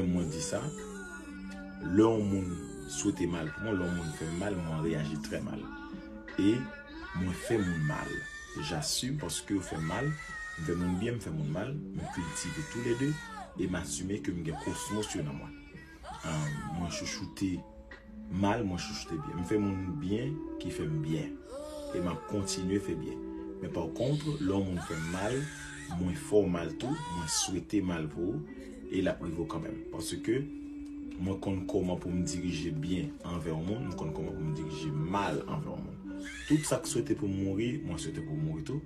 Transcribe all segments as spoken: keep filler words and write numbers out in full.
Mwen di sa, lè yon moun swete mal pou mwen, lè yon moun fè m mal, mwen reyaji trè mal. E mwen fè moun mal. J'assume paske yo fè m mal, m fè moun byen, m fè moun mal, m kiltive toulède, e m asime ke m gen kosmos yo nan mwen. Ah, mwen chouchoute mal, mwen chouchoute byen. M fè moun byen ki fè m byen. E m ap kontinye fè byen. Men pa kont, lè yon moun fè m mal, mwen fè w mal tou, mwen swete mal pou ou, e l ap rive w kanmenm. Paske mwen konn kòman pou m dirije byen anvè yon moun, m konn kòman pou m dirije mal anvè yon moun. Tout sa k swete pou m mouri, mwen swete pou w mouri tou.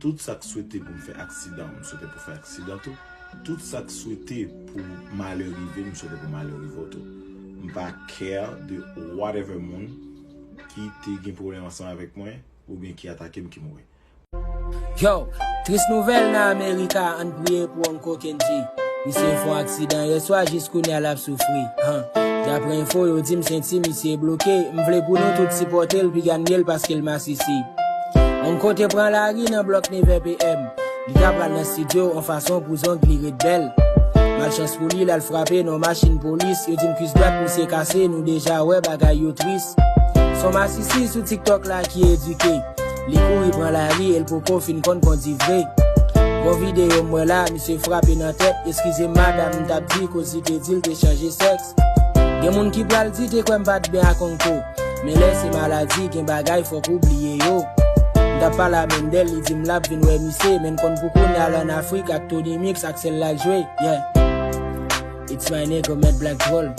Tout sa k swete pou m fè aksidan, m swete pou fè aksidan tou. Tout sa k swete pou malè rive m, m swete pou malè rive w tou. M pa care de whatever moun ki te gen pwoblèm ansanm avèk mwen oubyen ki atake m ki mouri. Yo, tris nouvèl nan Amerika, ann priye pou Uncle Kendji. Misye fè yon aksidan yèswa, jis kounye a l ap soufri. Han. Daprè enfo, yo di m senti misye bloke. M vle pou nou tout sipòte l, piga n ye l paske l masisi. Uncle te pran lari nan blòk nevè PM. Li ta pral nan estidyo, yon fason pou zong li ret bèl. Malchans pou li, l al frape nan machin polis. Yo di m kwis dwat misye kase, nou deja wè bagay yo tris. S on masisi sou TikTok la ki edike. Li kouri pran lari e l poko fin konn kondi vre. Gon videyo m wè la, misye frape nan tèt. Eskize m madam, m t ap di koz li te di l te chanje sèks. Gen moun ki pral di te kwè m pa t byen ak Uncle. Men lè se maladi, gen bagay fòk ou bliye yo. M t ap pale a Mendel, li di m l ap vin wè misye, men n konn pou kounye a l ann Afrik ak Tony Mix ak sèl la l jwe. Yeah. It's my nigga, Mad Black Dwòl.